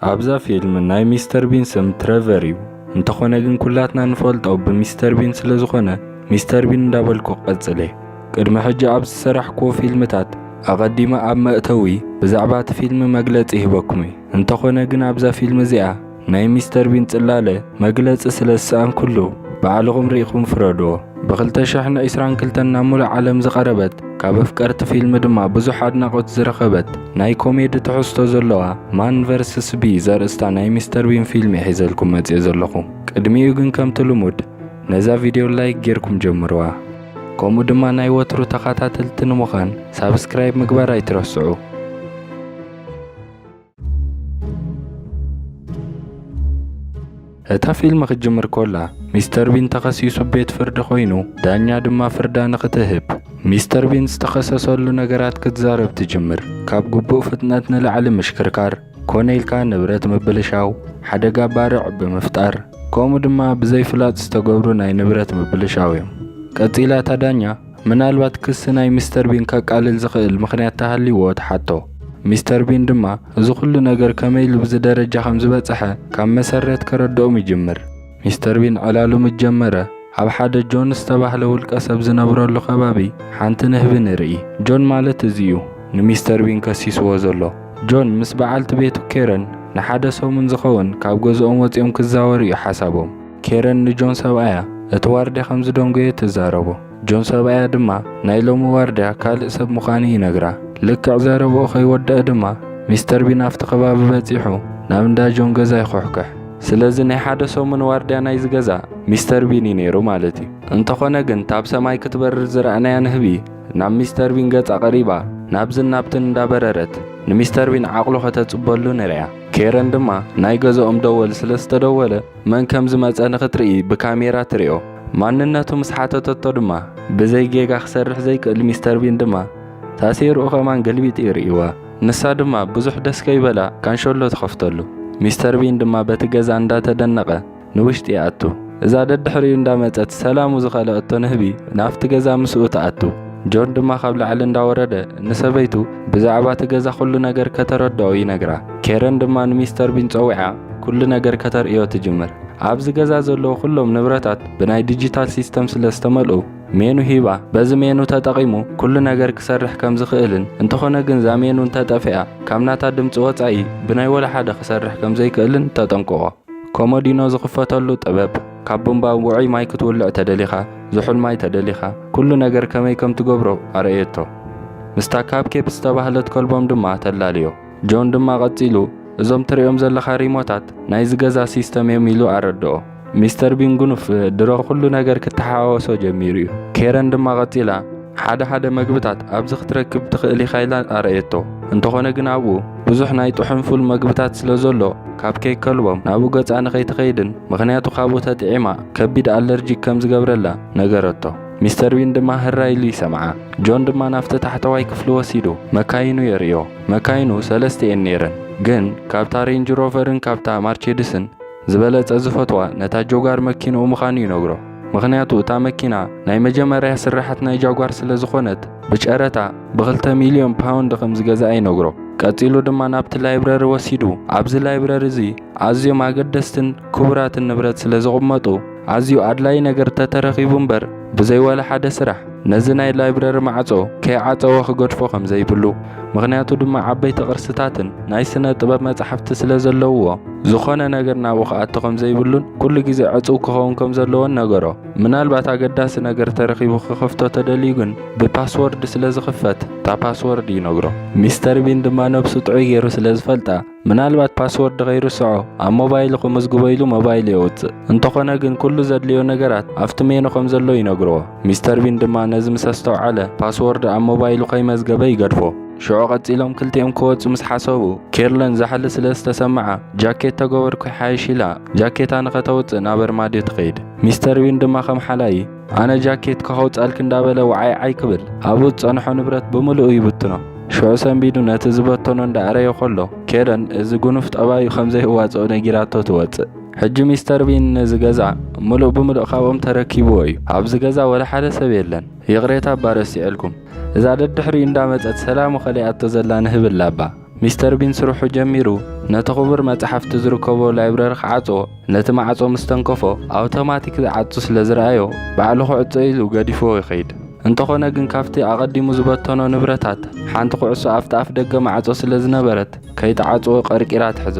ኣብዛ ፊልም ናይ ሚስተር ቢን ስም ትረቨር እዩ። እንተኾነ ግን ኩላትና ንፈልጦ ብሚስተር ቢን ስለ ዝኾነ ሚስተር ቢን እንዳበልኩ ክቐጽል እየ። ቅድሚ ሕጂ ኣብ ዝሰራሕክዎ ፊልምታት ኣቐዲመ ኣብ መእተዊ ብዛዕባ እቲ ፊልም መግለጺ ይህበኩም እየ። እንተኾነ ግን ኣብዛ ፊልም እዚኣ ናይ ሚስተር ቢን ጽላለ መግለጺ ስለ ዝሰኣንኩሉ ባዕልኹም ርኢኹም ፍረድዎ። ብ ክልተ ሽሕን ዕስራን ክልተን ናብ ሙሉእ ዓለም ዝቐረበት ካብ ኣፍቀርቲ ፊልም ድማ ብዙሕ ኣድናቖት ዝረኸበት ናይ ኮሜዲ ትሕዝቶ ዘለዋ ማን ቨርስስ ቢ ዘርእስታ ናይ ሚስተር ቢን ፊልም እየ ሒዘልኩም መጽየ ዘለኹ። ቅድሚኡ ግን ከምቲ ልሙድ ነዛ ቪድዮ ላይክ ጌርኩም ጀምርዋ። ከምኡ ድማ ናይ ወትሩ ተኸታተልቲ ንምዃን ሳብስክራይብ ምግባር ኣይትረስዑ። እታ ፊልም ክትጅምር ኮላ፣ ሚስተር ቢን ተኸሲሱ ቤት ፍርዲ ኮይኑ፣ ዳኛ ድማ ፍርዳ ንኽትህብ፣ ሚስተር ቢን ዝተኸሰሰሉ ነገራት ክትዛረብ ትጅምር። ካብ ግቡእ ፍጥነት ንላዕሊ ምሽክርካር፣ ኮነ ኢልካ ንብረት ምብልሻው፣ ሓደጋ ባርዕ ብምፍጣር፣ ከምኡ ድማ ብዘይ ፍላጥ ዝተገብሩ ናይ ንብረት ምብልሻው እዮም። ቀጺላ እታ ዳኛ፣ ምናልባት ክሲ ናይ ሚስተር ቢን ከቃልል ዝኽእል ምኽንያት ተሃልይዎ ትሓቶ። ሚስተር ቢን ድማ እዚ ኩሉ ነገር ከመይ ኢሉ ብዚ ደረጃ ከም ዝበጽሐ ካብ መሰረት ከረድኦም ይጅምር። ሚስተር ቢን ዕላሉ ምስ ጀመረ፣ ኣብ ሓደ ጆን ዝተባህለ ውልቀ ሰብ ዝነብረሉ ከባቢ ሓንቲ ንህቢ ንርኢ። ጆን ማለት እዚ እዩ ንሚስተር ቢን ከሲስዎ ዘሎ። ጆን ምስ በዓልቲ ቤቱ ኬረን ንሓደ ሰሙን ዝኸውን ካብ ገዝኦም ወጺኦም ክዛወሩ እዩ ሓሳቦም። ኬረን ንጆን ሰብኣያ እቲ ዋርድያ ከም ዝደንጎየ ትዛረቦ። ጆን ሰብኣያ ድማ ናይ ሎሚ ዋርድያ ካልእ ሰብ ምዃኑ ይነግራ። ልክዕ ዘረብኡ ከይወደአ ድማ ሚስተር ቢን ኣብቲ ከባቢ በጺሑ ናብ እንዳ ጆን ገዛ ይኹሕኩሕ። ስለዚ ናይ ሓደ ሰሙን ዋርድያ ናይዚ ገዛ ሚስተር ቢን እዩ ነይሩ ማለት እዩ። እንተኾነ ግን ታብ ሰማይ ክትበርር ዝረኣናያ ንህቢ ናብ ሚስተር ቢን ገጻ ቀሪባ ናብዝን ናብትን እንዳበረረት ንሚስተር ቢን ዓቕሉ ከተጽበሉ ንርእያ። ኬረን ድማ ናይ ገዝኦም ደወል ስለ ዝተደወለ መን ከም ዝመጸ ንኽትርኢ ብካሜራ ትርእዮ። ማንነቱ ምስ ሓተተቶ ድማ ብዘይ ጌጋ ክሰርሕ ዘይክእል ሚስተር ቢን ድማ ታሴርኡ ከማን ገልቢጡ ይርእይዋ። ንሳ ድማ ብዙሕ ደስ ከይበላ ካንሸሎ ትኸፍተሉ። ሚስተር ቢን ድማ በቲ ገዛ እንዳተደነቐ ንውሽጢ ይኣቱ። እዛ ደድሕሪኡ እንዳመጸት ሰላሙ ዝኸለኣቶ ንህቢ ናብቲ ገዛ ምስኡ ትኣቱ። ጆን ድማ ካብ ላዕሊ እንዳወረደ ንሰበይቱ ብዛዕባ እቲ ገዛ ኩሉ ነገር ከተረድኦ ይነግራ። ኬረን ድማ ንሚስተር ቢን ጸዊዓ ኩሉ ነገር ከተርእዮ ትጅምር። ኣብዚ ገዛ ዘለዉ ኩሎም ንብረታት ብናይ ዲጂታል ሲስተም ስለ ዝተመልኡ ሜኑ ሂባ በዚ ሜኑ ተጠቒሙ ኩሉ ነገር ክሰርሕ ከም ዝኽእልን እንተኾነ ግን እዛ ሜኑ እንተጠፊኣ ካብ ናታ ድምጺ ወጻኢ ብናይ ወላ ሓደ ክሰርሕ ከም ዘይክእልን ተጠንቅቖ። ኮሞዲኖ ዝኽፈተሉ ጥበብ፣ ካብ ቡምባ ውዑይ ማይ ክትውልዕ ተደሊኻ፣ ዝሑል ማይ ተደሊኻ፣ ኩሉ ነገር ከመይ ከም ትገብሮ ኣርእየቶ። ምስታ ካፕ ኬፕ ዝተባህለት ከልቦም ድማ ተላልዮ። ጆን ድማ ቀጺሉ፣ እዞም ትርእዮም ዘለኻ ሪሞታት ናይዚ ገዛ ሲስተም እዮም ኢሉ ኣረድኦ። ሚስተር ቢን ጉኑፍ ድሮ ኩሉ ነገር ክተሓዋወሶ ጀሚሩ እዩ። ኬረን ድማ ቀጺላ፣ ሓደ ሓደ መግብታት ኣብዚ ክትረክብ ትኽእል ኢኻ ኢላ ኣረእየቶ። እንተኾነ ግን ኣብኡ ብዙሕ ናይ ጥሑን ፉል መግብታት ስለ ዘሎ ካብ ኬክ ከልቦም ናብኡ ገጻ ንኸይትኸይድን ምኽንያቱ ካብኡ ተጥዒማ ከቢድ ኣለርጂክ ከም ዝገብረላ ነገረቶ። ሚስተር ቢን ድማ ህራይ ኢሉ ይሰምዓ። ጆን ድማ ናብቲ ታሕተዋይ ክፍሊ ወሲዱ መካይኑ የርእዮ። መካይኑ ሰለስተ እየን ነይረን፣ ግን ካብታ ሬንጅ ሮቨርን ካብታ ማርቼድስን ዝበለጸ ዝፈትዋ ነታ ጆጋር መኪንኡ ምዃኑ ይነግሮ። ምኽንያቱ እታ መኪና ናይ መጀመርያ ስርሓት ናይ ጃጓር ስለ ዝኾነት ብጨረታ ብኽልተ ሚልዮን ፓውንድ ከም ዝገዝኣ ይነግሮ። ቀጺሉ ድማ ናብቲ ላይብረሪ ወሲዱ፣ ኣብዚ ላይብረሪ እዚ ኣዝዮም ኣገደስትን ክቡራትን ንብረት ስለ ዝቕመጡ ኣዝዩ ኣድላዪ ነገር ተተረኺቡ እምበር ብዘይ ዋላ ሓደ ስራሕ ነዚ ናይ ላይብረሪ ማዕጾ ከይዓጸወ ክገድፎ ከም ዘይብሉ፣ ምኽንያቱ ድማ ዓበይቲ ቅርስታትን ናይ ስነ ጥበብ መጻሕፍቲ ስለ ዘለውዎ፣ ዝኾነ ነገር ናብኡ ክኣቱ ከም ዘይብሉን ኩሉ ግዜ ዕጹው ክኸውን ከም ዘለዎን ነገሮ። ምናልባት ኣገዳሲ ነገር ተረኺቡ ክኸፍቶ ተደልዩ ግን ብፓስወርድ ስለ ዝኽፈት እታ ፓስወርድ ይነግሮ። ሚስተር ቢን ድማ ነብሱ ጥዑይ ገይሩ ስለ ዝፈልጣ ምናልባት ፓስወርድ ከይርስዖ ኣብ ሞባይሉ ክምዝግቦ ኢሉ ሞባይሉ የውጽእ። እንተኾነ ግን ኩሉ ዘድልዮ ነገራት ኣብቲ ሜኑ ከም ዘሎ ይነግርዎ። ሚስተር ቢን ድማ ነዚ ምስ ኣስተውዓለ ፓስወርድ ኣብ ሞባይሉ ከይመዝገበ ይገድፎ። ሽዑ ቀጺሎም ክልቲኦም ክወጹ ምስ ሓሰቡ ኬርለን ዛሕሊ ስለ ዝተሰምዓ ጃኬት ተገበርኩ ይሓይሽ ኢላ ጃኬታ ንኸተውጽእ ናብ ኣርማድዮ ትኸይድ። ሚስተር ቢን ድማ ከም ሓላዪ ኣነ ጃኬት ከኸውጻልክ እንዳበለ ወዓይዓይ ክብል ኣብኡ ዝጸንሖ ንብረት ብምልኡ ይብትኖ። ሽዑ ሰንቢዱ ነቲ ዝበተኖ እንዳኣረዮ ከሎ ኬረን እዚ ጉኑፍ ጠባዩ ከም ዘይዋጽኦ ነጊራቶ ትወጽእ። ሕጂ ሚስተር ቢን ነዚ ገዛ ምሉእ ብምሉእ ካብኦም ተረኪብዎ እዩ። ኣብዚ ገዛ ወላ ሓደ ሰብ የለን። ይቕሬታ እባ ረሲዐልኩም። እዛ ደድሕሪኡ እንዳመጸት ሰላሙ ከሊኣቶ ዘላ ንህቢ ኣላ እባ። ሚስተር ቢን ስርሑ ጀሚሩ ነቲ ክቡር መጻሕፍቲ ዝርከቦ ላይብረሪ ክዓጽዎ፣ ነቲ ማዕጾ ምስ ተንከፎ ኣውቶማቲክ ዝዓጹ ስለ ዝረኣዮ ባዕሉ ክዕጾ ኢሉ ገዲፍዎ ይኸይድ። እንተኾነ ግን ካብቲ ኣቐዲሙ ዝበተኖ ንብረታት ሓንቲ ኩዕሶ ኣብቲ ኣፍ ደገ ማዕጾ ስለ ዝነበረት ከይተዓጽወ ቀርቂራ ትሕዞ።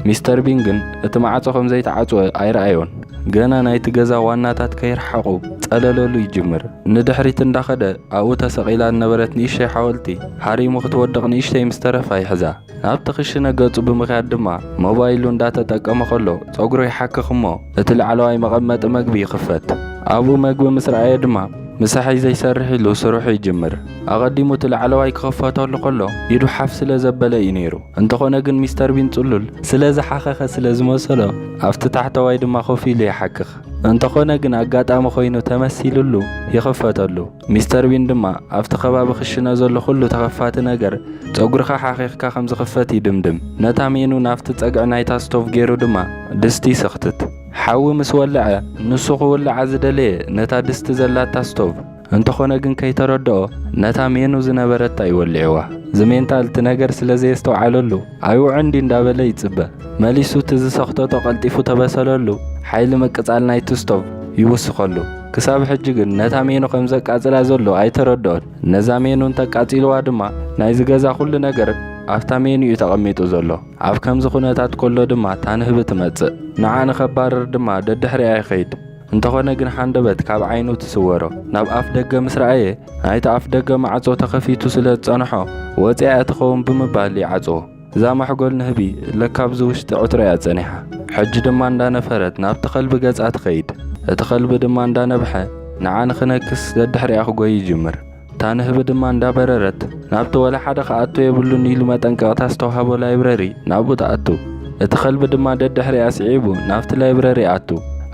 ሚስተር ቢን ግን እቲ ማዕጾ ከም ዘይተዓጽወ ኣይረኣዮን። ገና ናይቲ ገዛ ዋናታት ከይረሓቑ ጸለለሉ ይጅምር። ንድሕሪት እንዳኸደ ኣብኡ ተሰቒላ ዝነበረት ንእሽተይ ሓወልቲ ሃሪሙ ክትወድቕ ንእሽተይ ምስ ተረፋ ይሕዛ። ናብቲ ክሽነ ገጹ ብምኽያድ ድማ ሞባይሉ እንዳተጠቀመ ከሎ ጸጉሩ ይሓክኽ እሞ እቲ ላዕለዋይ መቐመጢ መግቢ ይኽፈት። ኣብኡ መግቢ ምስ ረኣየ ድማ ምሳሐይ ዘይሰርሕ ኢሉ ስርሑ ይጅምር። ኣቐዲሙ እቲ ላዕለዋይ ክኽፈተሉ ከሎ ኢዱ ሓፍ ስለ ዘበለ እዩ ነይሩ። እንተኾነ ግን ሚስተር ቢን ጽሉል ስለ ዝሓኸኸ ስለ ዝመሰሎ ኣብቲ ታሕተዋይ ድማ ኮፍ ኢሉ ይሓክኽ። እንተኾነ ግን ኣጋጣሚ ኮይኑ ተመሲሉሉ ይኽፈተሉ። ሚስተር ቢን ድማ ኣብቲ ከባቢ ክሽነ ዘሎ ኩሉ ተኸፋቲ ነገር ጸጉርኻ ሓኺኽካ ከም ዝኽፈት ይድምድም። ነታ ሜኑ ናብቲ ጸግዒ ናይታ ስቶቭ ገይሩ ድማ ድስቲ ይሰኽትት። ሓዊ ምስ ወለዐ ንሱ ክውልዓ ዝደለየ ነታ ድስቲ ዘላታ ስቶቭ። እንተኾነ ግን ከይተረድኦ ነታ ሜኑ ዝነበረታ እዩ ወሊዕዋ። ዝሜንታል እቲ ነገር ስለ ዘየስተውዓለሉ ኣይውዕን ድዩ እንዳበለ ይጽበ። መሊሱ እቲ ዝሰኽተቶ ቀልጢፉ ተበሰለሉ፣ ሓይሊ ምቅጻል ናይቲ ስቶቭ ይውስኸሉ። ክሳብ ሕጂ ግን ነታ ሜኑ ከም ዘቃጽላ ዘሎ ኣይተረድኦን። ነዛ ሜኑ እንተቃጺልዋ ድማ ናይዚ ገዛ ኩሉ ነገር ኣብታ ሜኑ እዩ ተቐሚጡ ዘሎ። ኣብ ከምዚ ኩነታት ከሎ ድማ እታ ንህቢ ትመጽእ። ንዓ ንኸባርር ድማ ደድሕሪኣ ይኸይድ። እንተኾነ ግን ሃንደበት ካብ ዓይኑ ትስወሮ። ናብ ኣፍ ደገ ምስ ረኣየ ናይቲ ኣፍ ደገ ማዕጾ ተኸፊቱ ስለ ዝጸንሖ ወጺኣ እያ ትኸውን ብምባል ይዓጽዎ። እዛ መሕጎል ንህቢ ለካ ኣብዚ ውሽጢ ዕትሮ እያ ጸኒሓ። ሕጂ ድማ እንዳነፈረት ናብቲ ከልቢ ገጻ ትኸይድ። እቲ ከልቢ ድማ እንዳነብሐ ንዓ ንኽነክስ ደድሕሪኣ ክጎይ ይጅምር። እታ ንህቢ ድማ እንዳበረረት ናብቲ ወላ ሓደ ክኣቱ የብሉን ኢሉ መጠንቀቕታ ዝተዋህቦ ላይብረሪ ናብኡ ትኣቱ። እቲ ከልቢ ድማ ደድሕሪኣ ስዒቡ ናብቲ ላይብረሪ ይኣቱ።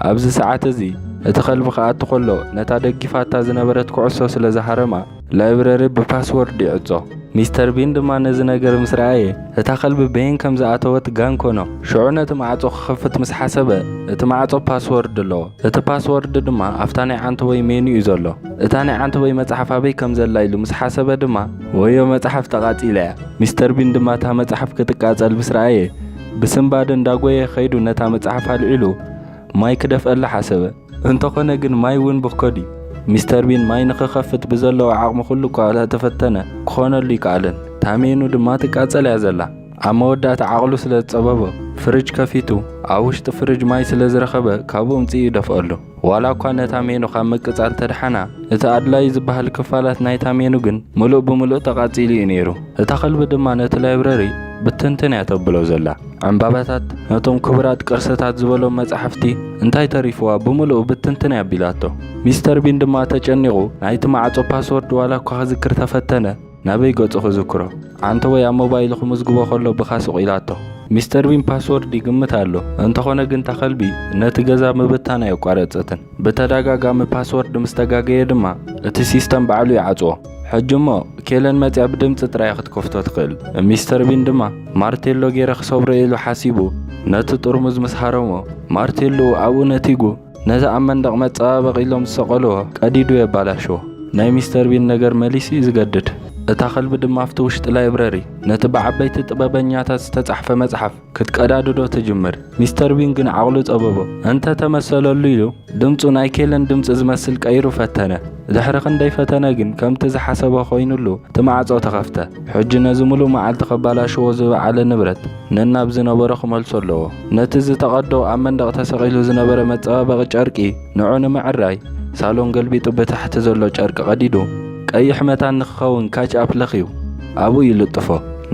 ኣብዚ ሰዓት እዚ እቲ ከልቢ ክኣቱ ከሎ ነታ ደጊፋታ ዝነበረት ኩዕሶ ስለ ዝሃረማ ላይብረሪ ብፓስወርድ ይዕጾ። ሚስተር ቢን ድማ ነዚ ነገር ምስ ረኣየ እታ ከልቢ በየን ከም ዝኣተወት ጋን ኮኖ። ሽዑ ነቲ ማዕጾ ክኸፍት ምስ ሓሰበ እቲ ማዕጾ ፓስወርድ ኣለዎ። እቲ ፓስወርድ ድማ ኣብታ ናይ ዓንተቦይ ሜኑ እዩ ዘሎ። እታ ናይ ዓንተቦይ መጽሓፍ ኣበይ ከም ዘላ ኢሉ ምስ ሓሰበ ድማ ወዮ መጽሓፍ ተቓጺላ እያ። ሚስተር ቢን ድማ እታ መጽሓፍ ክትቃጸል ምስ ረኣየ ብስንባደ እንዳጎየ ከይዱ ነታ መጽሓፍ ኣልዒሉ ማይ ክደፍኣላ ሓሰበ። እንተኾነ ግን ማይ እውን ብኮድ እዩ። ሚስተር ቢን ማይ ንኽኸፍት ብዘለዎ ዓቕሚ ኩሉ እኳ ተፈተነ፣ ክኾነሉ ይከኣለን። እታ ሜኑ ድማ ትቃጸል እያ ዘላ። ኣብ መወዳእታ ዓቕሉ ስለ ዝጸበቦ ፍርጅ ከፊቱ ኣብ ውሽጢ ፍርጅ ማይ ስለ ዝረኸበ ካብኡ ኣምጺኡ ይደፍኣሉ። ዋላ እኳ ነታ ሜኑ ካብ ምቅጻል ተድሓና፣ እቲ ኣድላዪ ዝበሃል ክፋላት ናይታ ሜኑ ግን ምሉእ ብምሉእ ተቓጺሉ እዩ ነይሩ። እታ ከልቢ ድማ ነቲ ላይብረሪ ብትንትን እያ ተብሎ ዘላ። ዕምባባታት፣ ነቶም ክቡራት ቅርስታት ዝበሎም መጻሕፍቲ እንታይ ተሪፍዋ ብምሉኡ ብትንትን እያ ኣቢላቶ። ሚስተር ቢን ድማ ተጨኒቑ ናይቲ ማዕጾ ፓስወርድ ዋላ እኳ ክዝክር ተፈተነ፣ ናበይ ገጹ ክዝክሮ? ዓንተቦይ ኣብ ሞባይሉ ክምዝግቦ ከሎ ብኻ ስቕ ኢላቶ። ሚስተር ቢን ፓስወርድ ይግምት ኣሎ። እንተኾነ ግን እታ ከልቢ ነቲ ገዛ ምብታን ኣየቋረጸትን። ብተደጋጋሚ ፓስወርድ ምስ ተጋገየ ድማ እቲ ሲስተም ባዕሉ ይዓጽዎ። ሕጂ እሞ ኬለን መጺኣ ብድምጺ ጥራይ ክትከፍቶ ትኽእል። ሚስተር ቢን ድማ ማርቴሎ ገይረ ክሰብሮ ኢሉ ሓሲቡ ነቲ ጥርሙዝ ምስ ሃረሞ ማርቴሎኡ ኣብኡ ነቲጉ ነቲ ኣብ መንደቕ መጸባበቒ ኢሎም ዝሰቐልዎ ቀዲዱ የባላሽዎ። ናይ ሚስተር ቢን ነገር መሊሱ እዩ ዝገድድ። እታ ከልቢ ድማ ኣብቲ ውሽጢ ላይብረሪ ነቲ ብዓበይቲ ጥበበኛታት ዝተጻሕፈ መጽሓፍ ክትቀዳድዶ ትጅምር። ሚስተር ቢን ግን ዓቕሉ ጸበቦ። እንተ ተመሰለሉ ኢሉ ድምጹ ናይ ኬለን ድምጺ ዝመስል ቀይሩ ፈተነ። ድሕሪ ክንደይ ፈተነ ግን ከምቲ ዝሓሰቦ ኮይኑሉ እቲ ማዕጾ ተኸፍተ። ሕጂ ነዚ ምሉእ መዓልቲ ከባላሽዎ ዝወዓለ ንብረት ነናብ ዝነበሮ ክመልሶ ኣለዎ። ነቲ ዝተቐዶ ኣብ መንደቕ ተሰቒሉ ዝነበረ መጸባበቒ ጨርቂ ንዑ ንምዕራይ ሳሎን ገልቢጡ ብታሕቲ ዘሎ ጨርቂ ቀዲዱ ቀይሕ መታን ንክኸውን ካች ኣፕ ለኽዩ ኣብኡ ይልጥፎ።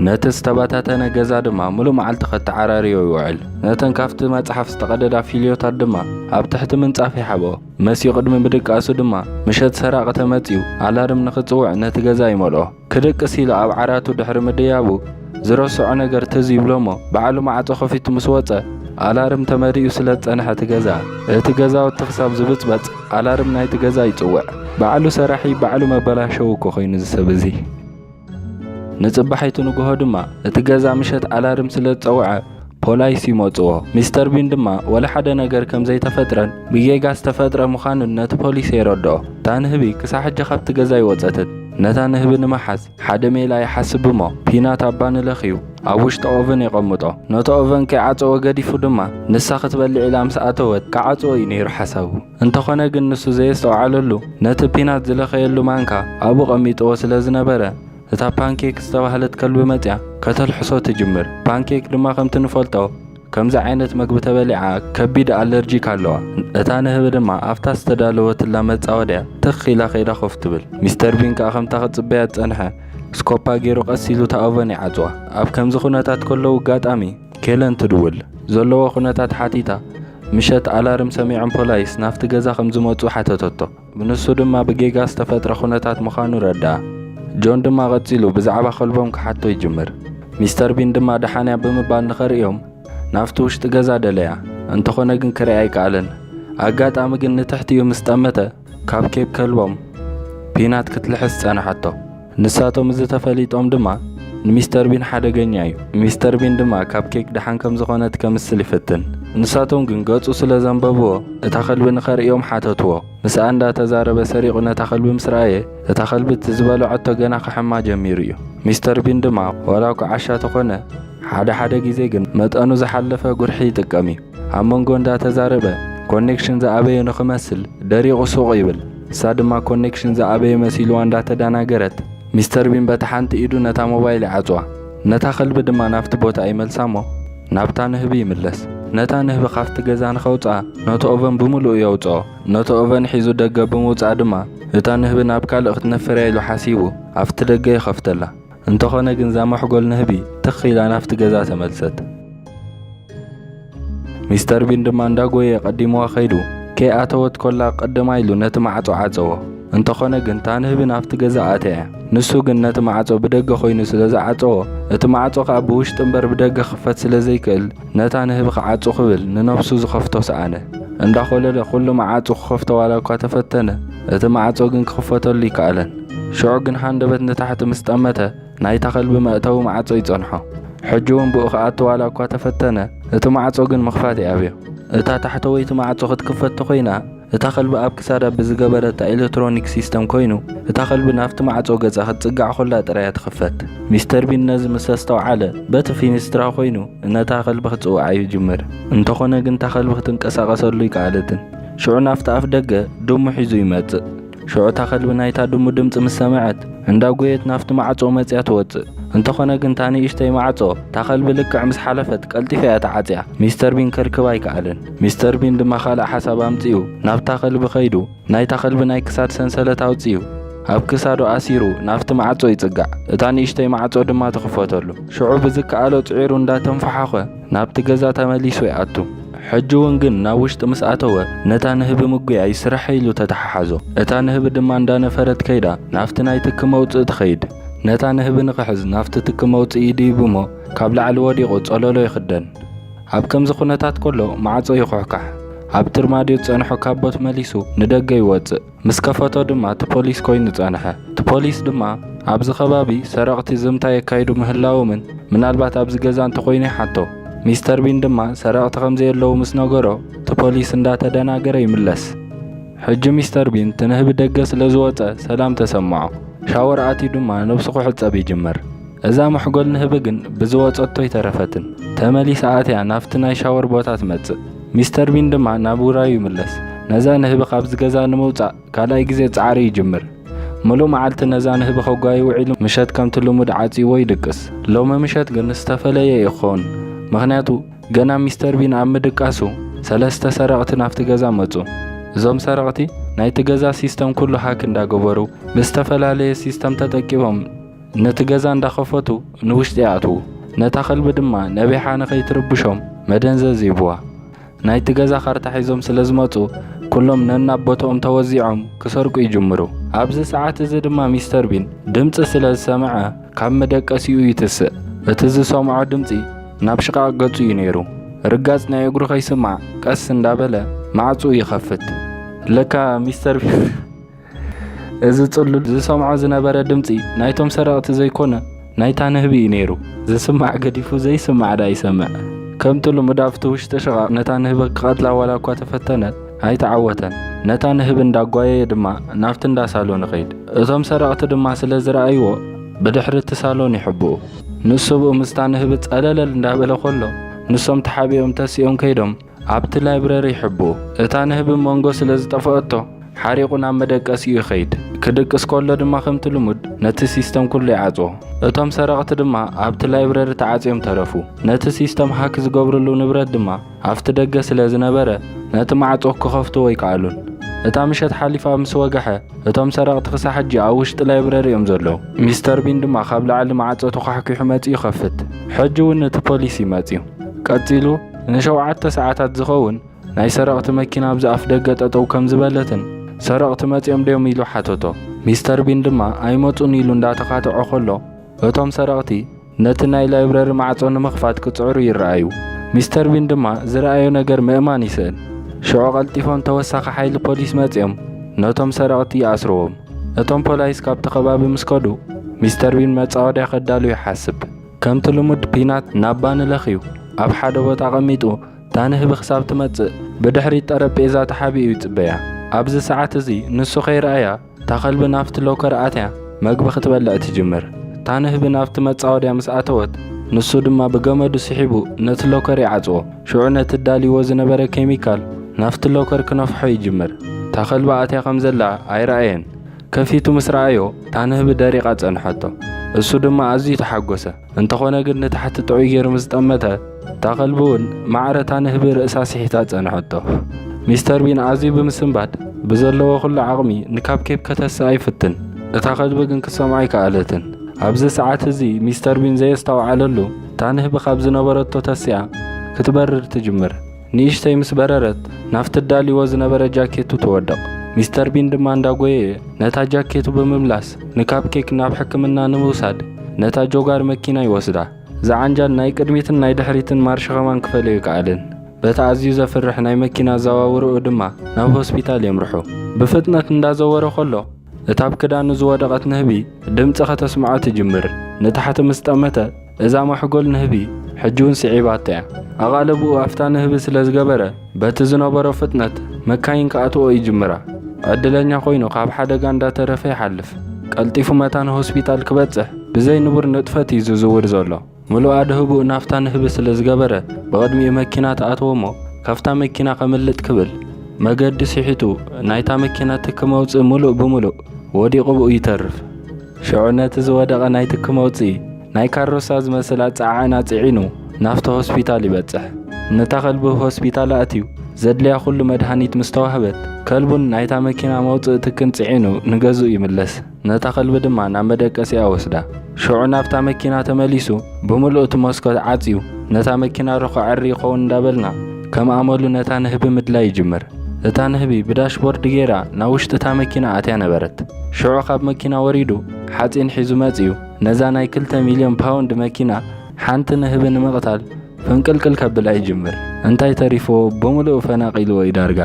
ነቲ ዝተበታተነ ገዛ ድማ ምሉእ መዓልቲ ከተዓራርዮ ይውዕል። ነተን ካብቲ መጽሓፍ ዝተቐደዳ ፊልዮታት ድማ ኣብ ትሕቲ ምንጻፍ ይሓብኦ። መሲዩ ቅድሚ ምድቃሱ ድማ ምሸት ሰራቒ ተመጺኡ ኣላርም ንኽጽውዕ ነቲ ገዛ ይመልኦ። ክድቅስ ኢሉ ኣብ ዓራቱ ድሕሪ ምድያቡ ዝረስዖ ነገር ትዝ ይብሎ እሞ ባዕሉ ማዕጾ ከፊቱ ምስ ወጸ ኣላርም ተመሊኡ ስለ ዝጸንሐ እቲ ገዛ እቲ ገዛውቲ ክሳብ ዝብጽበጽ ኣላርም ናይቲ ገዛ ይጽውዕ። ባዕሉ ሰራሒ ባዕሉ መበላሸዊ እኮ ኮይኑ እዚ ሰብ እዚ። ንጽባሒቱ ንግሆ ድማ እቲ ገዛ ምሸት ኣላርም ስለ ዝጸውዐ ፖላይስ ይመጽዎ። ሚስተር ቢን ድማ ወላ ሓደ ነገር ከም ዘይተፈጥረን ብጌጋ ዝተፈጥረ ምዃኑን ነቲ ፖሊስ የረድኦ። እታ ንህቢ ክሳብ ሕጂ ካብቲ ገዛ ኣይወጸትን። ነታ ንህቢ ንምሓዝ ሓደ ሜላ ይሓስብ እሞ ፒናት ኣብ ባኒ ለኽዩ ኣብ ውሽጢ ኦቨን የቐምጦ። ነቲ ኦቨን ከይዓጸወ ገዲፉ ድማ ንሳ ክትበልዕ ኢላ ምስ ኣተወት ክዓጽዎ እዩ ነይሩ ሓሳቡ። እንተኾነ ግን ንሱ ዘየስተውዓለሉ ነቲ ፒናት ዝለኸየሉ ማንካ ኣብኡ ቀሚጥዎ ስለ ዝነበረ እታ ፓንኬክ ዝተባህለት ከልቢ መጽያ ከተልሕሶ ትጅምር። ፓንኬክ ድማ ከምቲ ንፈልጦ ከምዚ ዓይነት መግቢ ተበሊዓ ከቢድ ኣለርጂክ ኣለዋ። እታ ንህቢ ድማ ኣብታ ዝተዳለወትላ መጻወድያ ትኽ ኢላ ከይዳ ኮፍ ትብል። ሚስተር ቢን ከኣ ከምታ ክትጽበያ ዝጸንሐ ስኮፓ ገይሩ ቀስ ኢሉ እታ ኦቨን ይዓጽዋ። ኣብ ከምዚ ኩነታት ከለዉ ኣጋጣሚ ኬለን ትድውል። ዘለዎ ኩነታት ሓቲታ ምሸት ኣላርም ሰሚዖም ፖላይስ ናብቲ ገዛ ከም ዝመጹ ሓተተቶ። ንሱ ድማ ብጌጋ ዝተፈጥረ ኩነታት ምዃኑ ረድኣ። ጆን ድማ ቀጺሉ ብዛዕባ ከልቦም ክሓቶ ይጅምር። ሚስተር ቢን ድማ ደሓንያ ብምባል ንኸርእዮም ናብቲ ውሽጢ ገዛ ደለያ። እንተኾነ ግን ክርእያ ኣይከኣለን። ኣጋጣሚ ግን ንትሕቲኡ ምስ ጠመተ ካብ ኬክ ከልቦም ፒናት ክትልሕስ ጸንሓቶ። ንሳቶም እዚ ተፈሊጦም ድማ ንሚስተር ቢን ሓደገኛ እዩ። ሚስተር ቢን ድማ ካብ ኬክ ደሓን ከም ዝኾነት ከምስል ይፍትን። ንሳቶም ግን ገጹ ስለ ዘንበብዎ እታ ከልቢ ንኸርእዮም ሓተትዎ። ምስኣ እንዳተዛረበ ሰሪቑ ነታ ከልቢ ምስ ረኣየ እታ ከልቢ እቲ ዝበልዐቶ ገና ክሕማ ጀሚሩ እዩ። ሚስተር ቢን ድማ ዋላ እኳ ዓሻ ተኾነ ሓደ ሓደ ግዜ ግን መጠኑ ዝሓለፈ ጉርሒ ይጥቀም እዩ። ኣብ መንጎ እንዳተዛረበ ኮኔክሽን ዝኣበየ ንኽመስል ደሪቑ ሱቕ ይብል። እሳ ድማ ኮኔክሽን ዝኣበየ መሲልዋ እንዳተዳናገረት ሚስተር ቢን በታ ሓንቲ ኢዱ ነታ ሞባይል ይዓጽዋ። ነታ ከልቢ ድማ ናብቲ ቦታ ይመልሳ እሞ ናብታ ንህቢ ይምለስ። ነታ ንህቢ ካብቲ ገዛ ንኸውጽኣ ነቲ ኦቨን ብምሉኡ የውጽኦ። ነቲ ኦቨን ሒዙ ደገ ብምውጻእ ድማ እታ ንህቢ ናብ ካልእ ክትነፍር እያ ኢሉ ሓሲቡ ኣብቲ ደገ ይኸፍተላ። እንተኾነ ግን እዛ መሕጎል ንህቢ ትኽ ኢላ ናብቲ ገዛ ተመልሰት። ሚስተር ቢን ድማ እንዳጎየ ቀዲምዋ ከይዱ ከይኣተወት ኮላ ቅድማ ኢሉ ነቲ ማዕጾ ዓጸዎ። እንተኾነ ግን እታ ንህቢ ናብቲ ገዛ ኣትያ እያ። ንሱ ግን ነቲ ማዕጾ ብደገ ኮይኑ ስለ ዝዓጸዎ እቲ ማዕጾ ከኣ ብውሽጢ እምበር ብደገ ክኽፈት ስለ ዘይክእል ነታ ንህቢ ክዓጹ ክብል ንነብሱ ዝኸፍቶ ሰኣነ። እንዳኾለለ ኩሉ መዓጹ ክኸፍቶ ዋላ እኳ ተፈተነ፣ እቲ ማዕጾ ግን ክኽፈተሉ ኣይከኣለን። ሽዑ ግን ሃንደበት ንታሕቲ ምስ ጠመተ ናይታ ከልቢ መእተዊ ማዕጾ ይጸንሖ። ሕጂ እውን ብኡ ክኣቱ ዋላ እኳ ተፈተነ፣ እቲ ማዕጾ ግን ምኽፋት ይኣብዮ። እታ ታሕተወይቲ ማዕጾ ክትክፈት ተኾይና እታ ከልቢ ኣብ ክሳዳ ብዝገበረታ ኤሌክትሮኒክ ሲስተም ኮይኑ እታ ከልቢ ናብቲ ማዕጾ ገጻ ክትጽጋዕ ኮላ ጥራይ እያ ትኽፈት። ሚስተር ቢን ነዚ ምስ ኣስተውዓለ በቲ ፊኒስትራ ኮይኑ ነታ ከልቢ ክጽውዓ ይጅምር። እንተኾነ ግን እታ ከልቢ ክትንቀሳቐሰሉ ኣይከኣለትን። ሽዑ ናብቲ ኣፍ ደገ ድሙ ሒዙ ይመጽእ። ሽዑ እታ ከልቢ ናይታ ድሙ ድምጺ ምስ ሰምዐት እንዳጎየት ናብቲ ማዕጾ መጽያ ትወጽእ። እንተኾነ ግን እታ ንእሽተይ ማዕጾ እታ ከልቢ ልክዕ ምስ ሓለፈት ቀልጢፋ እያ ተዓጽያ። ሚስተር ቢን ከርክባ ኣይከኣለን። ሚስተር ቢን ድማ ካልእ ሓሳብ ኣምጺኡ ናብታ ከልቢ ከይዱ ናይታ ከልቢ ናይ ክሳድ ሰንሰለት ኣውጺኡ ኣብ ክሳዱ ኣሲሩ ናብቲ ማዕጾ ይጽጋዕ። እታ ንእሽተይ ማዕጾ ድማ ትኽፈተሉ። ሽዑ ብዝከኣሎ ጽዒሩ እንዳተንፈሓኾ ናብቲ ገዛ ተመሊሱ ይኣቱ። ሕጂ እውን ግን ናብ ውሽጢ ምስ ኣተወ ነታ ንህቢ ምጉያይ ስራሕ ኢሉ ተተሓሓዞ። እታ ንህቢ ድማ እንዳነፈረት ከይዳ ናብቲ ናይ ትኪ መውጽኢ ትኸይድ። ነታ ንህቢ ንኽሕዝ ናብቲ ትኪ መውጽኢ ይድይብ እሞ ካብ ላዕሊ ወዲቑ ጸለሎ ይኽደን። ኣብ ከምዚ ኩነታት ከሎ ማዕጾ ይኹሕካሕ። ኣብ ትርማድዮ ዝጸንሖ ካቦት መሊሱ ንደገ ይወጽእ። ምስ ከፈቶ ድማ እቲ ፖሊስ ኮይኑ ጸንሐ። እቲ ፖሊስ ድማ ኣብዚ ከባቢ ሰረቕቲ ዝምታ የካይዱ ምህላዎምን ምናልባት ኣብዚ ገዛ እንተኾይኑ ይሓቶ። ሚስተር ቢን ድማ ሰረቕቲ ከም ዘየለዉ ምስ ነገሮ እቲ ፖሊስ እንዳተደናገረ ይምለስ። ሕጂ ሚስተር ቢን እቲ ንህቢ ደገ ስለ ዝወጸ ሰላም ተሰምዖ። ሻወር ኣትዩ ድማ ነብሱ ክሕጸብ ይጅምር። እዛ መሕጎል ንህቢ ግን ብዝወጸቶ ኣይተረፈትን። ተመሊሳ ኣትያ ናብቲ ናይ ሻወር ቦታ ትመጽእ። ሚስተር ቢን ድማ ናብ ውራዩ ይምለስ። ነዛ ንህቢ ካብዚ ገዛ ንምውጻእ ካልኣይ ግዜ ጻዕሪ ይጅምር። ምሉእ መዓልቲ ነዛ ንህቢ ከጓዩ ውዒሉ ምሸት ከምቲ ልሙድ ዓጽይዎ ይድቅስ። ሎሚ ምሸት ግን ዝተፈለየ እዩ ክኸውን። ምኽንያቱ ገና ሚስተር ቢን ኣብ ምድቃሱ ሰለስተ ሰረቕቲ ናብቲ ገዛ መጹ። እዞም ሰረቕቲ ናይቲ ገዛ ሲስተም ኩሉ ሃክ እንዳገበሩ ብዝተፈላለየ ሲስተም ተጠቂሞም ነቲ ገዛ እንዳኸፈቱ ንውሽጢ ይኣትዉ። ነታ ከልቢ ድማ ነቢሓ ንኸይትርብሾም መደንዘዚ ይህብዋ። ናይቲ ገዛ ካርታ ሒዞም ስለ ዝመጹ ኩሎም ነናብ ቦትኦም ተወዚዖም ክሰርቁ ይጅምሩ። ኣብዚ ሰዓት እዚ ድማ ሚስተር ቢን ድምጺ ስለ ዝሰምዐ ካብ መደቀሲኡ ይትስእ። እቲ ዝሰምዖ ድምጺ ናብ ሽቓቕ ገጹ እዩ ነይሩ። ርጋጽ ናይ እግሩ ከይስማዕ ቀስ እንዳበለ ማዕጹኡ ይኸፍት። ለካ ሚስተር ቢን እዚ ጽሉል ዝሰምዖ ዝነበረ ድምጺ ናይቶም ሰረቕቲ ዘይኮነ ናይታ ንህቢ እዩ ነይሩ። ዝስማዕ ገዲፉ ዘይስማዕ ደኣ ይሰምዕ። ከምቲ ልሙድ ኣብቲ ውሽጢ ሽቓቕ ነታ ንህቢ ክቐትላ ዋላ እኳ ተፈተነ ኣይተዓወተን። ነታ ንህቢ እንዳጓየየ ድማ ናብቲ እንዳ ሳሎን ይኸይድ። እቶም ሰረቕቲ ድማ ስለ ዝረኣይዎ ብድሕሪ እቲ ሳሎን ይሕብኡ። ንሱ ብኡ ምስታ ንህቢ ጸለለል እንዳበለ ከሎ፣ ንሶም ተሓቢኦም ተሲኦም ከይዶም ኣብቲ ላይብረሪ ይሕብኡ። እታ ንህቢ መንጎ ስለ ዝጠፍኦቶ፣ ሓሪቑ ናብ መደቀሲኡ ይኸይድ። ክድቅስ ከሎ ድማ ከምቲ ልሙድ ነቲ ሲስተም ኩሉ ይዓጽዎ። እቶም ሰረቕቲ ድማ ኣብቲ ላይብረሪ ተዓጽዮም ተረፉ። ነቲ ሲስተም ሃክ ዝገብርሉ ንብረት ድማ ኣብቲ ደገ ስለ ዝነበረ፣ ነቲ ማዕጾ ክኸፍትዎ ኣይከኣሉን። እታ ምሸት ሓሊፋ ምስ ወግሐ፣ እቶም ሰረቕቲ ክሳዕ ሕጂ ኣብ ውሽጢ ላይብረሪ እዮም ዘለዉ። ሚስተር ቢን ድማ ካብ ላዕሊ ማዕጾ ተዃሕኲሑ መጺኡ ይኸፍት። ሕጂ እውን እቲ ፖሊስ እዩ መጺኡ። ቀጺሉ ንሸውዓተ ሰዓታት ዝኸውን ናይ ሰረቕቲ መኪና ኣብዚ ኣፍ ደገ ጠጠው ከም ዝበለትን፣ ሰረቕቲ መጺኦም ድዮም ኢሉ ሓተቶ። ሚስተር ቢን ድማ ኣይመጹን ኢሉ እንዳተኻትዖ ከሎ፣ እቶም ሰረቕቲ ነቲ ናይ ላይብረሪ ማዕጾ ንምኽፋት ክጽዕሩ ይረኣዩ። ሚስተር ቢን ድማ ዝረኣዮ ነገር ምእማን ይስእን። ሽዑ ቀልጢፎም ተወሳኺ ሓይሊ ፖሊስ መጺኦም ነቶም ሰረቕቲ ይኣስርዎም። እቶም ፖላይስ ካብቲ ከባቢ ምስ ከዱ፣ ሚስተር ቢን መጻወድያ ከዳሉ ይሓስብ። ከምቲ ልሙድ ፒናት ናብ ባኒ ለኽዩ ኣብ ሓደ ቦታ ኣቐሚጡ፣ እታ ንህቢ ክሳብ ትመጽእ ብድሕሪት ጠረጴዛ ተሓቢኡ ይጽበያ። ኣብዚ ሰዓት እዚ ንሱ ከይረኣያ፣ እታ ከልቢ ናብቲ ሎከር ኣትያ መግቢ ክትበልዕ ትጅምር። እታ ንህቢ ናብቲ መጻወድያ ምስ ኣተወት፣ ንሱ ድማ ብገመዱ ስሒቡ ነቲ ሎከር ይዓጽዎ። ሽዑ ነቲ ዳልይዎ ዝነበረ ኬሚካል ናብቲ ሎከር ክነፍሖ ይጅምር። እታ ከልቢ ኣትያ ከም ዘላ ኣይረኣየን። ከፊቱ ምስ ረኣዮ፣ እታ ንህቢ ደሪቓ ጸንሐቶ። እሱ ድማ ኣዝዩ ተሓጎሰ። እንተኾነ ግን ንታሕቲ ጥዑይ ገይሩ ምስ ጠመተ፣ እታ ከልቢ እውን ማዕረ እታ ንህቢ ርእሳ ስሒታ ጸንሐቶ። ሚስተር ቢን ኣዝዩ ብምስንባድ፣ ብዘለዎ ኩሉ ዓቕሚ ንካፕ ኬፕ ከተስኣ ይፍትን። እታ ከልቢ ግን ክትሰምዖ ኣይከኣለትን። ኣብዚ ሰዓት እዚ ሚስተር ቢን ዘየስተውዓለሉ፣ እታ ንህቢ ካብ ዝነበረቶ ተሲኣ ክትበርር ትጅምር። ንእሽተይ ምስ በረረት፣ ናብቲ ዳልይዎ ዝነበረ ጃኬቱ ትወድቕ። ሚስተር ቢን ድማ እንዳጎየየ ነታ ጃኬቱ ብምምላስ፣ ንካፕ ኬክ ናብ ሕክምና ንምውሳድ ነታ ጆጋር መኪና ይወስዳ። ዝዓንጃል ናይ ቅድሚትን ናይ ድሕሪትን ማርሽ ኸማን ክፈልዮ ኣይከኣለን። በቲ ኣዝዩ ዘፍርሕ ናይ መኪና ኣዘዋውርኡ ድማ ናብ ሆስፒታል የምርሑ። ብፍጥነት እንዳዘወረ ከሎ፣ እታ ኣብ ክዳኑ ዝወደቐት ንህቢ ድምጺ ከተስምዖ ትጅምር። ንታሕቲ ምስ ጠመተ፣ እዛ መሕጎል ንህቢ ሕጂ እውን ስዒባቶ እያ። ኣቓልቦኡ ኣብታ ንህቢ ስለ ዝገበረ፣ በቲ ዝነበሮ ፍጥነት መካይን ክኣትዎ ይጅምራ። ዕድለኛ ኮይኑ ካብ ሓደጋ እንዳተረፈ ይሓልፍ። ቀልጢፉ መታን ሆስፒታል ክበጽሕ ብዘይ ንቡር ንጥፈት እዩ ዝዝውር ዘሎ። ምሉእ ኣድህቦኡ ናብታ ንህቢ ስለ ዝገበረ፣ ብቕድሚኡ መኪና ትኣትዎ እሞ፣ ካብታ መኪና ከምልጥ ክብል፣ መገዲ ስሒቱ፣ ናይታ መኪና ትኪ መውጽኢ ምሉእ ብምሉእ ወዲቑ ብኡ ይተርፍ። ሽዑ ነቲ ዝወደቐ ናይ ትኪ መውጽኢ፣ ናይ ካሮሳ ዝመስል ኣጸዓዕና ጽዒኑ ናብቲ ሆስፒታል ይበጽሕ። ነታ ከልቢ ሆስፒታል ኣእትዩ፣ ዘድልያ ኩሉ መድሃኒት ምስ ተዋህበት፣ ከልቡን ናይታ መኪና መውጽኢ ትክን ጽዒኑ ንገዝኡ ይምለስ። ነታ ከልቢ ድማ ናብ መደቀሲኣ ወስዳ። ሽዑ ናብታ መኪና ተመሊሱ፣ ብምሉእ እቲ መስኮት ዓጽዩ፣ ነታ መኪና ርኾ ዕሪ ይኸውን እንዳበልና፣ ከም ኣመሉ ነታ ንህቢ ምድላይ ይጅምር። እታ ንህቢ ብዳሽቦርድ ገይራ ናብ ውሽጢ እታ መኪና ኣትያ ነበረት። ሽዑ ካብ መኪና ወሪዱ፣ ሓጺን ሒዙ መጺኡ፣ ነዛ ናይ ክልተ ሚልዮን ፓውንድ መኪና ሓንቲ ንህቢ ንምቕታል ፍንቅልቅል ከብላ ይጅምር። እንታይ ተሪፍዎ ብምሉኡ ፈናቒልዎ እዩ ዳርጋ።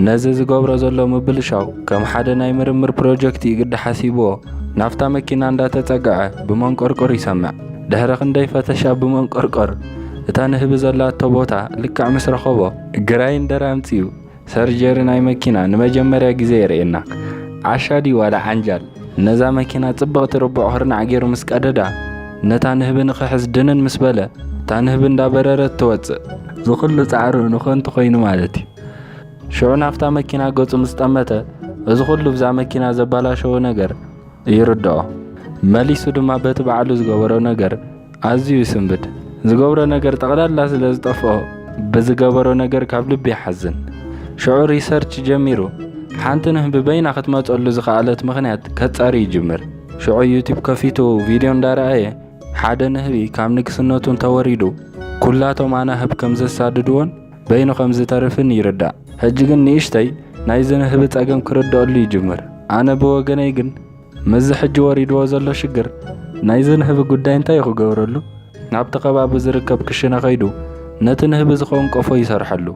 ነዚ ዝገብሮ ዘሎ ምብልሻው ከም ሓደ ናይ ምርምር ፕሮጀክት እዩ ግዲ ሓሲብዎ፣ ናብታ መኪና እንዳተጸግዐ ብመንቆርቆር ይሰምዕ። ድሕሪ ክንደይ ፈተሻ ብመንቆርቆር እታ ንህቢ ዘላቶ ቦታ ልክዕ ምስ ረኸቦ፣ ግራይንደር ኣምጺኡ ሰርጀሪ ናይ መኪና ንመጀመርያ ግዜ የርእየና። ዓሻ ድዩ ዋላ ዓንጃል? ነዛ መኪና ጽብቕቲ ርቡዕ ኩርናዕ ገይሩ ምስ ቀደዳ፣ ነታ ንህቢ ንኽሕዝ ድንን ምስ በለ፣ እታ ንህቢ እንዳበረረት ትወጽእ። ዝኹሉ ጻዕሩ ንኸንቱ ኮይኑ ማለት እዩ። ሽዑ ናብታ መኪና ገጹ ምስ ጠመተ፣ እዚ ኩሉ ብዛ መኪና ዘባላሸዎ ነገር ይርድኦ። መሊሱ ድማ በቲ ባዕሉ ዝገበሮ ነገር ኣዝዩ ይስንብድ። ዝገብሮ ነገር ጠቕላላ ስለ ዝጠፍኦ፣ ብዝገበሮ ነገር ካብ ልቢ ይሓዝን። ሽዑ ሪሰርች ጀሚሩ፣ ሓንቲ ንህቢ በይና ክትመጸሉ ዝኸኣለት ምኽንያት ከጻሪ ይጅምር። ሽዑ ዩቲዩብ ከፊቱ ቪድዮ እንዳረኣየ፣ ሓደ ንህቢ ካብ ንግስነቱ እንተወሪዱ፣ ኩላቶም ኣናህብ ከም ዘሳድድዎን በይኑ ከም ዝተርፍን ይርዳእ። ሕጂ ግን ንእሽተይ ናይዚ ንህቢ ጸገም ክርድኣሉ ይጅምር። ኣነ ብወገነይ ግን፣ ምስዚ ሕጂ ወሪድዎ ዘሎ ሽግር፣ ናይዚ ንህቢ ጉዳይ እንታይ እዩ ክገብረሉ? ናብቲ ከባቢ ዝርከብ ክሽነ ከይዱ፣ ነቲ ንህቢ ዝኸውን ቆፎ ይሰርሐሉ።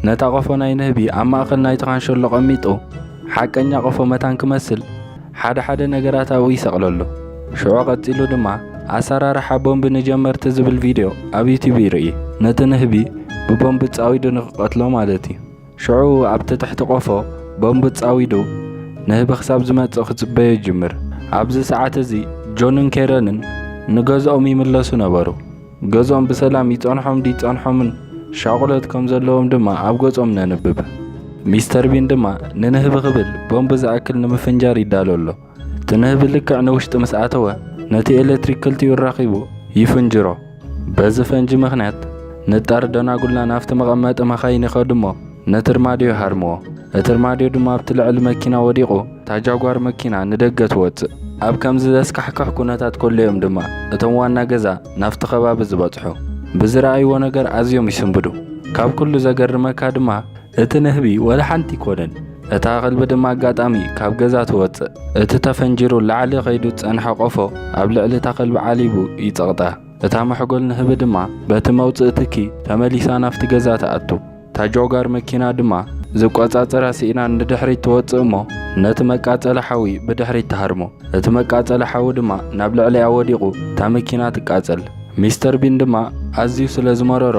ነታ ቆፎ ናይ ንህቢ ኣብ ማእከል ናይቲ ካንሸሎ ቀሚጡ፣ ሓቀኛ ቆፎ መታን ክመስል፣ ሓደ ሓደ ነገራት ኣብኡ ይሰቕለሉ። ሽዑ ቀጺሉ ድማ፣ ኣሰራርሓ ቦምብ ንጀመርቲ ዝብል ቪድዮ ኣብ ዩቲዩብ ይርኢ። ነቲ ንህቢ ብቦምብ ጻዊዱ ንኽቐትሎ ማለት እዩ። ሽዑ ኣብቲ ትሕቲ ቆፎ ቦምብ ጻዊዱ ንህቢ ክሳብ ዝመጽእ ክጽበዮ ይጅምር። ኣብዚ ሰዓት እዚ ጆንን ኬረንን ንገዝኦም ይምለሱ ነበሩ። ገዝኦም ብሰላም ይጸንሖም ድይጸንሖምን ሻቑሎት ከም ዘለዎም ድማ ኣብ ገጾም ነንብብ። ሚስተር ቢን ድማ ንንህቢ ክብል ቦምብ ዝኣክል ንምፍንጃር ይዳሎ ኣሎ። እቲ ንህቢ ልክዕ ንውሽጢ ምስ ኣተወ፣ ነቲ ኤሌክትሪክ ክልቲኡ ኣራኺቡ ይፍንጅሮ። በዚ ፈንጂ ምኽንያት፣ ንጣር ደናጉላ ናብቲ መቐመጢ መኻይን ይኸዱ እሞ፣ ነቲ ርማድዮ ይሃርምዎ። እቲ ርማድዮ ድማ ኣብቲ ልዕሊ መኪና ወዲቑ፣ እታ ጃጓር መኪና ንደገ ትወጽእ። ኣብ ከምዚ ዘስካሕክሕ ኩነታት ከሎ እዮም ድማ እቶም ዋና ገዛ ናብቲ ከባቢ ዝበጽሑ። ብዝረኣይዎ ነገር ኣዝዮም ይስንብዱ። ካብ ኩሉ ዘገርመካ ድማ፣ እቲ ንህቢ ወላ ሓንቲ ኣይኮነን። እታ ከልቢ ድማ ኣጋጣሚ ካብ ገዛ ትወጽእ። እቲ ተፈንጂሩ ላዕሊ ከይዱ ዝጸንሐ ቆፎ ኣብ ልዕሊ እታ ከልቢ ዓሊቡ ይጸቕጣ። እታ መሕጎል ንህቢ ድማ በቲ መውጽኢ ትኪ ተመሊሳ ናብቲ ገዛ ትኣቱ። እታ ጆጋር መኪና ድማ ዝቆጻጸራ ስኢና ንድሕሪት ትወጽእ እሞ፣ ነቲ መቃጸሊ ሓዊ ብድሕሪት ትሃርሞ። እቲ መቃጸሊ ሓዊ ድማ ናብ ልዕሊኣ ወዲቑ እታ መኪና ትቃጸል። ሚስተር ቢን ድማ ኣዝዩ ስለ ዝመረሮ፣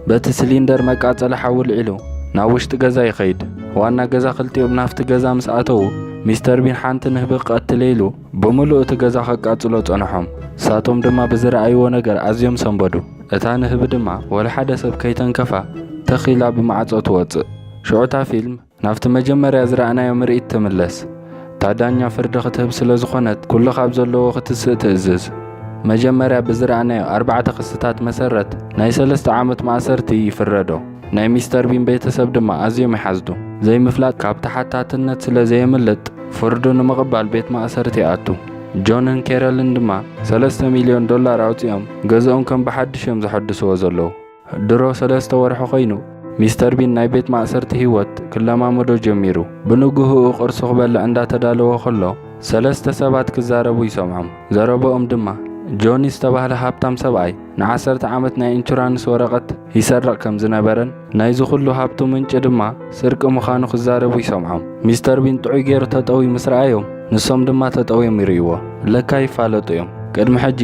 በቲ ሲሊንደር መቃጸሊ ሓዊ ልዒሉ ናብ ውሽጢ ገዛ ይኸይድ። ዋና ገዛ ክልቲኦም ናብቲ ገዛ ምስ ኣተዉ፣ ሚስተር ቢን ሓንቲ ንህቢ ክቐትል ኢሉ ብምሉእ እቲ ገዛ ከቃጽሎ ጸንሖም። ንሳቶም ድማ ብዝረኣይዎ ነገር ኣዝዮም ሰንበዱ። እታ ንህቢ ድማ ወላ ሓደ ሰብ ከይተንከፋ ትኽ ኢላ ብማዕጾ ትወጽእ። ሽዑ እታ ፊልም ናብቲ መጀመርያ ዝረኣናዮ ምርኢት ትምለስ። እታ ዳኛ ፍርዲ ክትህብ ስለ ዝኾነት፣ ኩሉ ካብ ዘለዎ ክትስእ ትእዝዝ። መጀመርያ ብዝረኣናዮ ኣርባዕተ ክስታት መሰረት፣ ናይ ሰለስተ ዓመት ማእሰርቲ ይፍረዶ። ናይ ሚስተር ቢን ቤተሰብ ድማ ኣዝዮም ይሓዝኑ። ዘይምፍላጥ ካብ ተሓታትነት ስለ ዘየምልጥ፣ ፍርዱ ንምቕባል ቤት ማእሰርቲ ይኣቱ። ጆንን ኬረልን ድማ ሰለስተ ሚልዮን ዶላር ኣውጺኦም፣ ገዝኦም ከም ብሓድሽ እዮም ዘሐድስዎ ዘለዉ። ድሮ ሰለስተ ወርሒ ኮይኑ፣ ሚስተር ቢን ናይ ቤት ማእሰርቲ ህይወት ክለማመዶ ጀሚሩ። ብንግህኡ ቁርሲ ክበልዕ እንዳተዳለወ ከሎ፣ ሰለስተ ሰባት ክዛረቡ ይሰምዖም። ዘረባኦም ድማ፣ ጆኒ ዝተባህለ ሃብታም ሰብኣይ ንዓሰርተ ዓመት ናይ ኢንሹራንስ ወረቐት ይሰርቕ ከም ዝነበረን፣ ናይዚ ኩሉ ሃብቱ ምንጪ ድማ ስርቂ ምዃኑ ክዛረቡ ይሰምዖም። ሚስተር ቢን ጥዑይ ገይሩ ተጠውዩ ምስ ረኣዮም፣ ንሶም ድማ ተጠውዮም ይርእይዎ። ለካ ይፋለጡ እዮም። ቅድሚ ሕጂ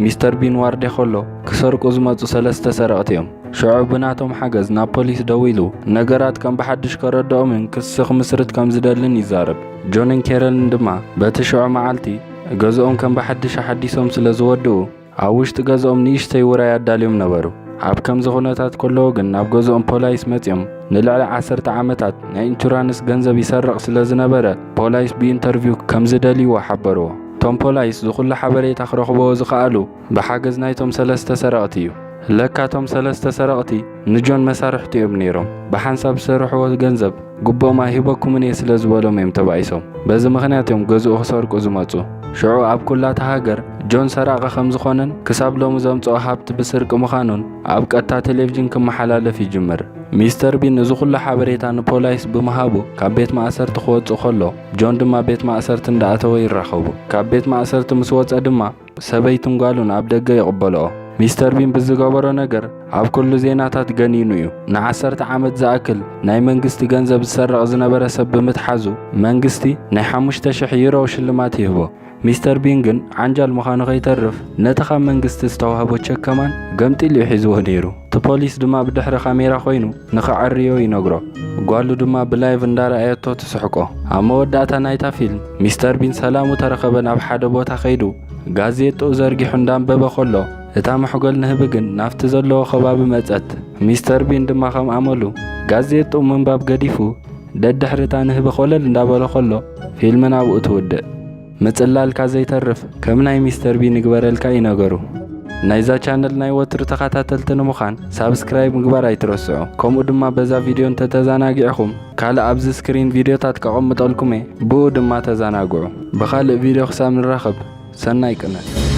ሚስተር ቢን ዋርድያ ከሎ ክሰርቁ ዝመጹ ሰለስተ ሰረቕቲ እዮም። ሽዑ ብናቶም ሓገዝ ናብ ፖሊስ ደዊሉ ነገራት ከም ብሓድሽ ከረድኦምን ክሲ ክምስርት ከም ዝደልን ይዛረብ። ጆንን ኬረልን ድማ በቲ ሽዑ መዓልቲ ገዝኦም ከም ብሓድሽ ኣሓዲሶም ስለ ዝወድኡ ኣብ ውሽጢ ገዝኦም ንእሽተይ ውራይ ኣዳልዮም ነበሩ። ኣብ ከምዚ ኩነታት ከለዉ ግን ናብ ገዝኦም ፖላይስ መጺኦም ንልዕሊ ዓሰርተ ዓመታት ናይ ኢንሹራንስ ገንዘብ ይሰርቕ ስለ ዝነበረ ፖላይስ ብኢንተርቪው ከም ዝደልይዎ ሓበርዎ። እቶም ፖላይስ ዝኹሉ ሓበሬታ ክረኽብዎ ዝኸኣሉ ብሓገዝ ናይቶም ሰለስተ ሰረቕቲ እዩ። ለካ እቶም ሰለስተ ሰረቕቲ ንጆን መሳርሕቱ እዮም ነይሮም። ብሓንሳብ ዝሰርሕዎ ገንዘብ ግቡኦም ኣይህበኩምን እየ ስለ ዝበሎም እዮም ተባኢሶም። በዚ ምኽንያት እዮም ገዝኡ ክሰርቁ ዝመጹ። ሽዑ ኣብ ኩላታ ሃገር ጆን ሰራቒ ከም ዝኾነን ክሳብ ሎሚ ዘምጽኦ ሃብቲ ብስርቂ ምዃኑን ኣብ ቀጥታ ቴሌቪዥን ክመሓላለፍ ይጅምር። ሚስተር ቢን እዚ ኩሉ ሓበሬታ ንፖላይስ ብምሃቡ ካብ ቤት ማእሰርቲ ክወጽእ ከሎ ጆን ድማ ቤት ማእሰርቲ እንዳኣተወ ይራኸቡ። ካብ ቤት ማእሰርቲ ምስ ወጸ ድማ ሰበይቱን ጓሉን ኣብ ደገ ይቕበልኦ። ሚስተር ቢን ብዝገበሮ ነገር ኣብ ኩሉ ዜናታት ገኒኑ እዩ። ንዓሰርተ ዓመት ዝኣክል ናይ መንግስቲ ገንዘብ ዝሰርቕ ዝነበረ ሰብ ብምትሓዙ መንግስቲ ናይ ሓሙሽተ ሽሕ ዩሮ ሽልማት ይህቦ። ሚስተር ቢን ግን ዓንጃል ምዃኑ ከይተርፍ ነቲ ካብ መንግስቲ ዝተዋህቦ ቸክ ከማን ገምጢሉ እዩ ሒዝዎ ነይሩ። እቲ ፖሊስ ድማ ብድሕሪ ካሜራ ኮይኑ ንኸዐርዮ ይነግሮ። ጓሉ ድማ ብላይቭ እንዳረኣየቶ ትስሕቆ። ኣብ መወዳእታ ናይታ ፊልም ሚስተር ቢን ሰላሙ ተረኸበ ናብ ሓደ ቦታ ከይዱ ጋዜጥኡ ዘርጊሑ እንዳንበበ ከሎ እታ መሕጎል ንህቢ ግን ናብቲ ዘለዎ ከባቢ መጸት። ሚስተር ቢን ድማ ከም ኣመሉ ጋዜጥኡ ምንባብ ገዲፉ ደድሕሪ እታ ንህቢ ኮለል እንዳበለ ከሎ ፊልም ናብኡ ትውድእ። ምጽላልካ ዘይተርፍ ከም ናይ ሚስተር ቢን ይግበረልካ እዩ ነገሩ። ናይዛ ቻነል ናይ ወትሩ ተኸታተልቲ ንምዃን ሳብስክራይብ ምግባር ኣይትረስዑ። ከምኡ ድማ በዛ ቪድዮ እንተተዘናጊዕኹም ካልእ ኣብዚ ስክሪን ቪድዮታት ከቐምጠልኩም እየ፣ ብኡ ድማ ተዘናግዑ። ብኻልእ ቪድዮ ክሳብ ንራኸብ ሰናይ ቅነ።